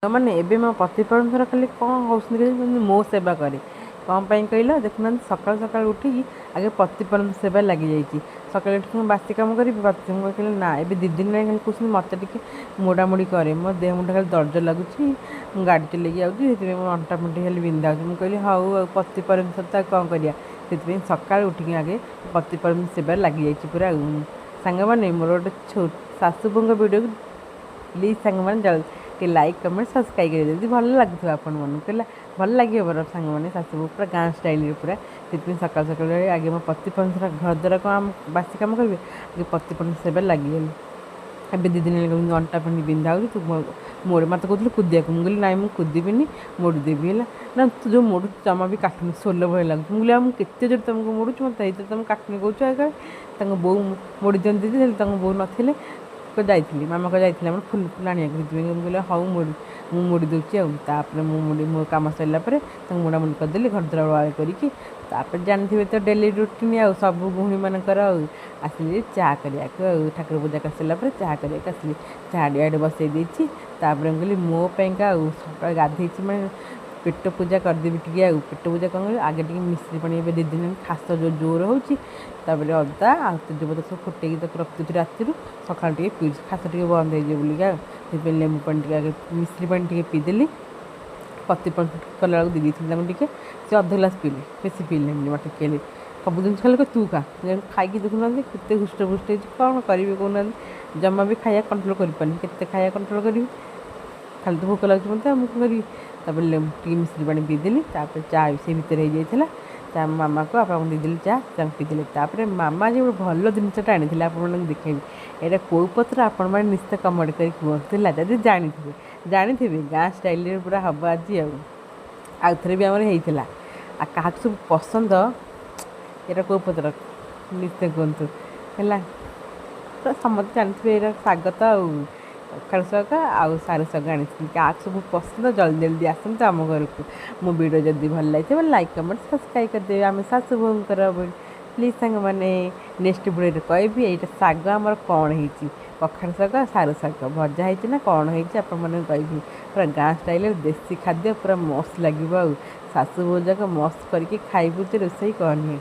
ମାନେ ଏବେ ମୋ ପତି ପରମେଶ୍ୱର ଖାଲି କ'ଣ ହେଉଛନ୍ତି କେଜାଣି, ମୋ ସେବା କରେ। କ'ଣ ପାଇଁ କହିଲ? ଦେଖୁନାହାନ୍ତି, ସକାଳୁ ସକାଳୁ ଉଠିକି ଆଗେ ପତି ପରମେଶ୍ୱର ସେବା ଲାଗିଯାଇଛି। ସକାଳୁ ଉଠିକି ମୁଁ ବାସି କାମ କରିବି, ବାସି କାମ କହିଲେ ନା, ଏବେ 2 ଦିନ ହେଲାଣି ଖାଲି କହୁଛନ୍ତି ମୋତେ ଟିକେ ମୋଡ଼ାମୋଡ଼ି କରେ, ମୋ ଦେହ ମୁଣ୍ଡ ଖାଲି ଦରଜ ଲାଗୁଛି, ମୁଁ ଗାଡ଼ି ଚଲେଇକି ଯାଉଛି, ସେଥିପାଇଁ ମୋ ଅଣ୍ଟା ଫଣ୍ଟି ଖାଲି ବିନ୍ଧା ହେଉଛି। ମୁଁ କହିଲି ହଉ ଆଉ, ପତି ପରମେଶ୍ୱର ତ ଆଉ କ'ଣ କରିବା। ସେଥିପାଇଁ ସକାଳୁ ଉଠିକି ଆଗେ ପତି ପରମେଶ୍ୱର ସେବାରେ ଲାଗିଯାଇଛି ପୁରା। ଆଉ ସାଙ୍ଗମାନେ, ମୋର ଗୋଟେ ଛୋଟ ଶାଶୁ ବୋହୂଙ୍କ ଭିଡ଼ିଓକୁ ପ୍ଲିଜ୍ ସାଙ୍ଗମାନେ ଜଲ୍ଦି ଟିକେ ଲାଇକ୍, କମେଣ୍ଟ, ସବସ୍କ୍ରାଇବ୍ କରିବେ ଯଦି ଭଲ ଲାଗୁଥିବ ଆପଣମାନଙ୍କୁ। ହେଲା, ଭଲ ଲାଗିବ ବରଂ ସାଙ୍ଗମାନେ, ଶାଶୁ ବୋହୂ ପୁରା ଗାଁ ଷ୍ଟାଇଲ୍ରେ ପୁରା। ସେଥିପାଇଁ ସକାଳୁ ସକାଳୁ ଆଗେ ମୋ ପତି ପରମେଶ୍ୱର ଘର ଦ୍ୱାରା କ'ଣ ଆମ ବାସି କାମ କରିବେ, ଆଗେ ପତି ପରମେଶ୍ୱର ସେବାରେ ଲାଗିଗଲି। ଏବେ 2 ଦିନ ହେଲା କହୁଛନ୍ତି ଅଣ୍ଟା ଫଣ୍ଟି ବିନ୍ଧା ହେଉଛି, ତୁ ମୋଡ଼। ମୋତେ କହୁଥିଲେ କୁଦିବାକୁ, ମୁଁ କହିଲି ନାଇଁ, ମୁଁ କୁଦିବିନି, ମୋଡ଼ିଦେବି। ହେଲା ନା, ତୁ ଯେଉଁ ମୋଡ଼ୁଛୁ ଜମା ବି କାଟୁନି, ସୋଲ ଭଳିଆ ଲାଗୁଛି। ମୁଁ କହିଲି ଆଉ ମୁଁ କେତେ ଜୋର ତୁମକୁ ମୋଡ଼ୁଛି, ମୋତେ ଏଇଥିରେ ତୁମେ କାଟୁନି କହୁଛ। ଆଗ ତାଙ୍କ ବୋଉ ମୋଡ଼ି ଦିଅନ୍ତି ଯେ, ହେଲେ ତାଙ୍କ ବୋଉ ନଥିଲେ, ଯାଇଥିଲି ମାମାଙ୍କ ଯାଇଥିଲେ ଆମର ଫୁଲ ଫୁଲ ଆଣିବାକୁ। ସେଥିପାଇଁ ମୁଁ କହିଲି ହଉ ମୋଡ଼ି, ମୁଁ ମୋଡ଼ି ଦେଉଛି ଆଉ। ତାପରେ ମୁଁ ମୋଡ଼ି, ମୋ କାମ ସରିଲା ପରେ ତାଙ୍କୁ ମୋଡ଼ାମୋଡ଼ି କରିଦେଲି, ଘର ଦ୍ୱାର ଓଳାଓଳି କରିକି। ତାପରେ ଜାଣିଥିବେ ତ ଡେଲି ରୁଟିନ୍ ଆଉ ସବୁ ଗୃହିଣୀମାନଙ୍କର। ଆଉ ଆସିଲି ଚା କରିବାକୁ, ଆଉ ଠାକୁର ପୂଜା କରିସାରିଲା ପରେ ଚା କରିବାକୁ ଆସିଲି। ଚା ଇଆଡ଼େ ବସେଇ ଦେଇଛି। ତାପରେ ମୁଁ କହିଲି ମୋ ପାଇଁକା ଆଉ ସକାଳେ ଗାଧେଇଛି ମାନେ ପେଟ ପୂଜା କରିଦେବି ଟିକେ। ଆଉ ପେଟ ପୂଜା କ'ଣ କରିବି? ଆଗେ ଟିକେ ମିଶ୍ରି ପାଣି, ଏବେ 2 ଦିନ ଖାସ ଯେଉଁ ଜୋର ହେଉଛି, ତାପରେ ଅଦା ଆଉ ତେଜପତ୍ର ସବୁ ଫୁଟେଇକି ତାକୁ ରଖିଦେଉଛି ରାତିରୁ, ସକାଳୁ ଟିକେ ପିଉଛି, ଖାସ ଟିକେ ବନ୍ଦ ହେଇଯିବ ବୋଲିକା। ସେଥିପାଇଁ ଲେମ୍ବୁ ପାଣି ଟିକେ, ଆଗେ ମିଶ୍ରି ପାଣି ଟିକେ ପିଇଦେଲି। ପତି କଲାବେଳକୁ ଦେଇ ଦେଇଥିଲି ତାଙ୍କୁ ଟିକେ, ସେ ଅଧ ଗ୍ଲାସ୍ ପିଇଲେ, ବେଶୀ ପିଇଲେନି ଜମା, ଟିକେ ହେଲେ। ସବୁ ଜିନିଷ ଖାଲି ତୁ ଖା, ଖାଇକି ଦେଖୁନାହାନ୍ତି କେତେ ହୃଷ୍ଟ ପୁଷ୍ଟ ହେଇଛି। କ'ଣ କରିବି କହୁନାହାନ୍ତି? ଜମା ବି ଖାଇବା କଣ୍ଟ୍ରୋଲ୍ କରିପାରୁନି। କେତେ ଖାଇବା କଣ୍ଟ୍ରୋଲ୍ କରିବି? ଖାଲି ତ ଭୋକ ଲାଗୁଛି ମୋତେ, ଆଉ ମୁଁ କ'ଣ କରିବି? ତାପରେ ଟିକେ ମିଶ୍ରି ପାଣି ପିଇଦେଲି। ତାପରେ ଚା ବି ସେଇ ଭିତରେ ହେଇଯାଇଥିଲା। ଚା ମାମାକୁ ବାପାଙ୍କୁ ଦେଇଦେଲି, ଚା ତାଙ୍କୁ ପିଇଦେଲେ। ତାପରେ ମାମା ଯେ ଗୋଟେ ଭଲ ଜିନିଷଟା ଆଣିଥିଲେ, ଆପଣମାନଙ୍କୁ ଦେଖେଇବି। ଏଇଟା କେଉଁ ପତ୍ର ଆପଣମାନେ ନିଶ୍ଚୟ କମେଣ୍ଟ କରି କୁହନ୍ତୁ, ହେଲା, ଯଦି ଜାଣିଥିବେ। ଜାଣିଥିବେ, ଗାଁ ଷ୍ଟାଇଲ୍ରେ ପୁରା ହେବ ଆଜି। ଆଉ ଆଉଥରେ ବି ଆମର ହେଇଥିଲା। ଆଉ କାହାକୁ ସବୁ ପସନ୍ଦ, ଏଇଟା କେଉଁ ପତ୍ର ନିଶ୍ଚୟ କୁହନ୍ତୁ। ହେଲା ତ, ସମସ୍ତେ ଜାଣିଥିବେ ଏଇଟା ଶାଗ ତ। ଆଉ କଖାରୁ ଶାଗ ଆଉ ସାରୁ ଶାଗ ଆଣିଥିଲି। କାହାକୁ ସବୁ ପସନ୍ଦ, ଜଲ୍ଦି ଜଲ୍ଦି ଆସନ୍ତୁ ଆମ ଘରକୁ। ମୋ ଭିଡ଼ିଓ ଯଦି ଭଲ ଲାଗିଥିବ ଲାଇକ୍, କମେଣ୍ଟ, ସବସ୍କ୍ରାଇବ୍ କରିଦେବେ ଆମେ ଶାଶୁ ବୋହୂଙ୍କର ପ୍ଲିଜ୍ ସାଙ୍ଗମାନେ। ନେକ୍ସଟ ଭିଡ଼ିଓରେ କହିବି ଏଇଟା ଶାଗ ଆମର କ'ଣ ହେଇଛି, କଖାରୁ ଶାଗ ଆଉ ସାରୁ ଶାଗ ଭଜା ହେଇଛି ନା କ'ଣ ହେଇଛି ଆପଣମାନଙ୍କୁ କହିବି। ପୁରା ଗାଁ ଷ୍ଟାଇଲ୍ରେ ଦେଶୀ ଖାଦ୍ୟ ପୁରା ମସ୍ତ ଲାଗିବ, ଆଉ ଶାଶୁ ବୋହୂ ଯାକ ମସ୍ତ କରିକି ଖାଇବୁ ଯେ ରୋଷେଇ କହନି।